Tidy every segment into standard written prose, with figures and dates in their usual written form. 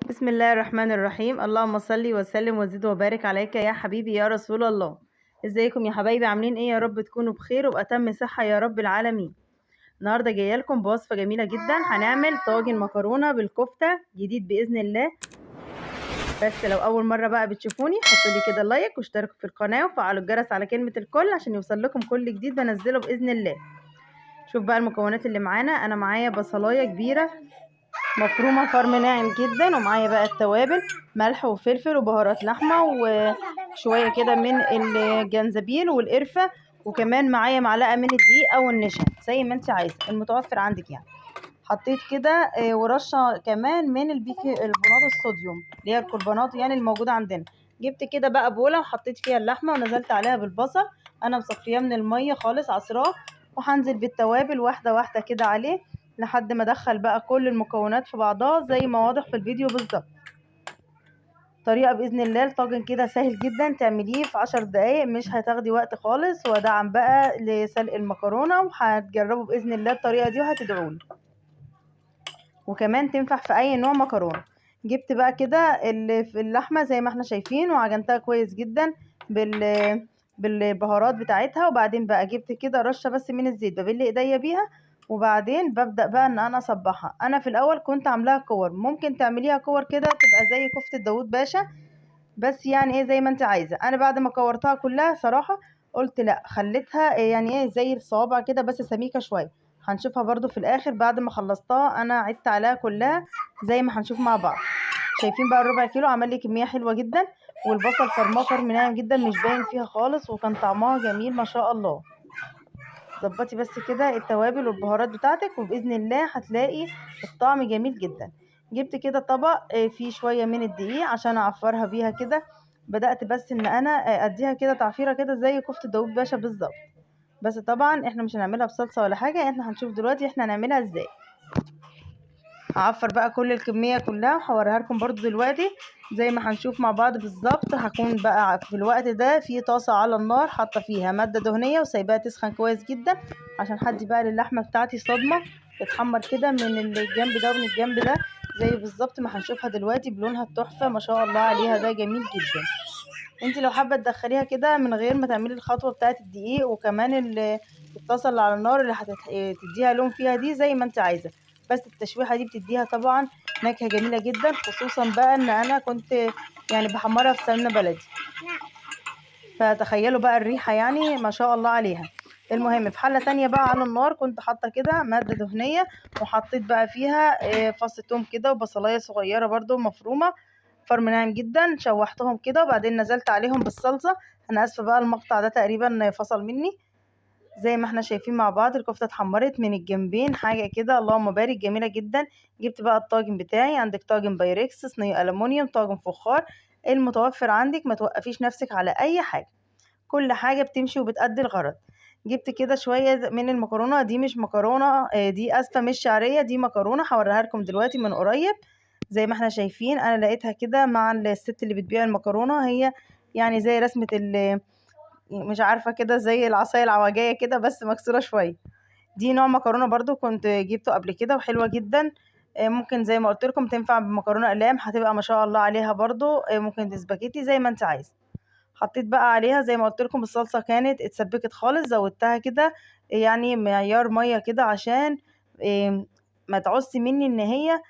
بسم الله الرحمن الرحيم. اللهم صل وسلم وزد وبارك عليك يا حبيبي يا رسول الله. ازيكم يا حبايبي؟ عاملين ايه؟ يا رب تكونوا بخير وبأتم صحة يا رب العالمين. النهارده جاية لكم بوصفه جميلة جدا، هنعمل طاجن مكرونه بالكفته جديد باذن الله. بس لو اول مرة بقى بتشوفوني حطوا لي كده like واشتركوا في القناة وفعلوا الجرس على كلمة الكل عشان يوصل لكم كل جديد بنزله باذن الله. شوف بقى المكونات اللي معانا. انا معايا بصلايه كبيرة مفرومه فرم ناعم جدا، ومعايا بقى التوابل ملح وفلفل وبهارات لحمه وشوية كده من الجنزبيل والقرفه، وكمان معايا معلقه من الدقيق او النشا زي ما انت عايزه المتوفر عندك يعني. حطيت كده ورشه كمان من البونات الصوديوم اللي هي الكربونات يعني الموجودة عندنا. جبت كده بقى بوله وحطيت فيها اللحمة ونزلت عليها بالبصل، انا مصفياه من المية خالص عصراه، وهنزل بالتوابل واحدة واحدة كده عليه لحد ما ادخل بقى كل المكونات في بعضها زي ما واضح في الفيديو بالظبط. طريقه باذن الله الطاجن كده سهل جدا تعمليه في 10 دقايق، مش هتاخدي وقت خالص. ودعم بقى لسلق المكرونه، وهتجربوا باذن الله الطريقة دي وهتدعولي، وكمان تنفع في اي نوع مكرونه. جبت بقى كده اللحمة زي ما احنا شايفين وعجنتها كويس جدا بالبهارات بتاعتها، وبعدين بقى جبت كده رشه بس من الزيت ببل ايديا بيها، وبعدين ببدأ بقى ان انا اصبحها. انا في الاول كنت عاملاها كور، ممكن تعمليها كور كده تبقى زي كفتة داوود باشا، بس يعني ايه زي ما انت عايزه. انا بعد ما كورتها كلها صراحة قلت لا، خليتها يعني ايه زي الصوابع كده بس سميكة شوية. هنشوفها برضو في الاخر بعد ما خلصتها انا عدت عليها كلها زي ما هنشوف مع بعض. شايفين بقى الربع كيلو عمل لي كمية حلوة جدا، والبصل فرماه فرم ناعم جدا مش باين فيها خالص، وكان طعمها جميل ما شاء الله. ظبطي بس كده التوابل والبهارات بتاعتك وباذن الله هتلاقي الطعم جميل جدا. جبت كده طبق فيه شوية من الدقيق عشان اعفرها بيها كده، بدات بس ان انا اديها كده تعفيره كده زي كفته داوود باشا بالظبط، بس طبعا احنا مش هنعملها بصلصه ولا حاجة، احنا هنشوف دلوقتي احنا هنعملها ازاي. هعفر بقى كل الكمية كلها وهوريها لكم برضو دلوقتي زي ما هنشوف مع بعض بالظبط. هكون بقى في الوقت ده في طاسه على النار حاطه فيها مادة دهنية وسايباها تسخن كويس جدا عشان حدي بقى للحمه بتاعتي صدمة تتحمر كده من الجنب ده ومن الجنب ده زي بالظبط ما هنشوفها دلوقتي بلونها التحفة ما شاء الله عليها، ده جميل جدا. انت لو حابة تدخليها كده من غير ما تعملي الخطوة بتاعه الدقيق وكمان الطاسه اللي على النار اللي هتديها لون فيها دي زي ما انت عايزه، بس التشويحه دي بتديها طبعا نكهة جميلة جدا، خصوصا بقى ان انا كنت يعني بحمرها في سمنه بلدي، فتخيلوا بقى الريحة يعني ما شاء الله عليها. المهم في حله تانية بقى على النار كنت حاطه كده مادة دهنية وحطيت بقى فيها فص توم كده وبصلايه صغيرة برده مفرومه فرم ناعم جدا، شوحتهم كده وبعدين نزلت عليهم بالصلصه. انا اسفه بقى المقطع ده تقريبا فصل مني. زي ما احنا شايفين مع بعض الكفتة اتحمرت من الجنبين حاجة كده اللهم بارك جميلة جدا. جبت بقى الطاجن بتاعي، عندك طاجن بايركس، صينية الومنيوم، طاجن فخار، المتوفر عندك، ما توقفيش نفسك على اي حاجة، كل حاجة بتمشي وبتأدي الغرض. جبت كده شوية من المكرونه، دي مش مكرونه، دي اسفه مش شعرية، دي مكرونه هوريها لكم دلوقتي من قريب. زي ما احنا شايفين انا لقيتها كده مع الست اللي بتبيع المكرونه، هي يعني زي رسمه مش عارفه كده زي العصاية العوجيه كده بس مكسورة شوية. دي نوع مكرونه برضو كنت جبته قبل كده وحلوه جدا، ممكن زي ما قلت لكم تنفع بمكرونه اقلام، هتبقى ما شاء الله عليها برضو، ممكن سباكيتي زي ما انت عايزه. حطيت بقى عليها زي ما قلت لكم الصلصه كانت اتسبكت خالص، زودتها كده يعني معيار مية كده عشان ما تعصي مني ان هي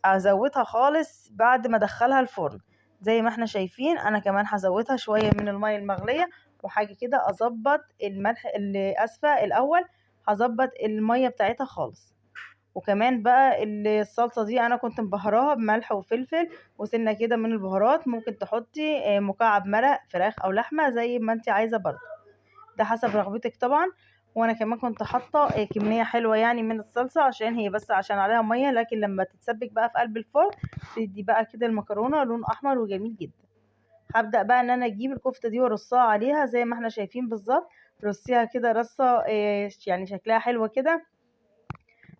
ازودها خالص بعد ما ادخلها الفرن. زي ما احنا شايفين انا كمان هزودها شوية من المية المغليه وحاجه كده، اظبط الملح اللي اسفه الاول هظبط المية بتاعتها خالص. وكمان بقى الصلصه دي انا كنت مبهراها بملح وفلفل وسنة كده من البهارات، ممكن تحطي مكعب مرق فراخ او لحمه زي ما انت عايزه برضه، ده حسب رغبتك طبعا. وانا كمان كنت حاطه كمية حلوة يعني من الصلصه عشان هي بس عشان عليها مية، لكن لما تتسبك بقى في قلب الفرن تدي بقى كده المكرونه لون احمر وجميل جدا. هبدا بقى ان انا اجيب الكفتة دي وارصها عليها زي ما احنا شايفين بالظبط، رصيها كده رصه يعني شكلها حلوة كده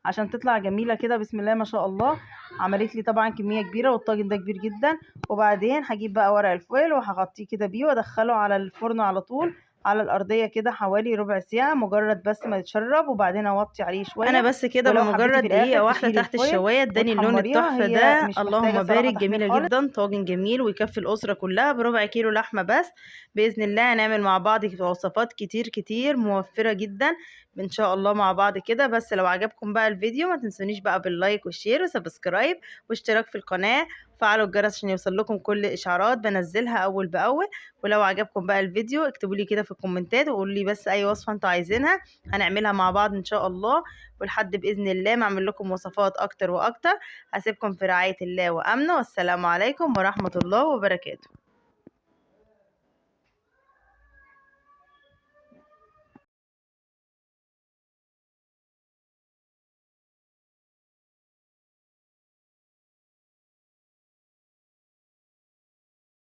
عشان تطلع جميلة كده بسم الله ما شاء الله. عملت لي طبعا كمية كبيرة والطاجن ده كبير جدا. وبعدين هجيب بقى ورق الفويل وهغطيه كده بيه وادخله على الفرن على طول. على الارضية كده حوالي ربع ساعة مجرد بس ما يتشرب، وبعدين اوطي عليه شوية. انا بس كده ولو حبيتي بمجرد في الاخر دقيقة واحدة تشيلي تحت الفويل الشوايه اداني اللون وتحمريها، التحفة هي ده. مش محتاجه اللهم صراحة بارك، تحمير جميلة خالص. جدا، طاجن جميل ويكفي الاسرة كلها بربع كيلو لحمه بس. باذن الله هنعمل مع بعض وصفات كتير كتير موفره جدا ان شاء الله مع بعض كده. بس لو عجبكم بقى الفيديو ما تنسونيش بقى بال like وال share و subscribe واشتراك في القناة، وفعلوا الجرس عشان يوصل لكم كل اشعارات بنزلها اول باول. ولو عجبكم بقى الفيديو اكتبوا لي كده في الكومنتات وقولوا لي بس اي وصفه انتوا عايزينها هنعملها مع بعض ان شاء الله. ولحد باذن الله ما اعمل لكم وصفات اكتر واكتر. هسيبكم في رعاية الله وامنه، والسلام عليكم ورحمة الله وبركاته.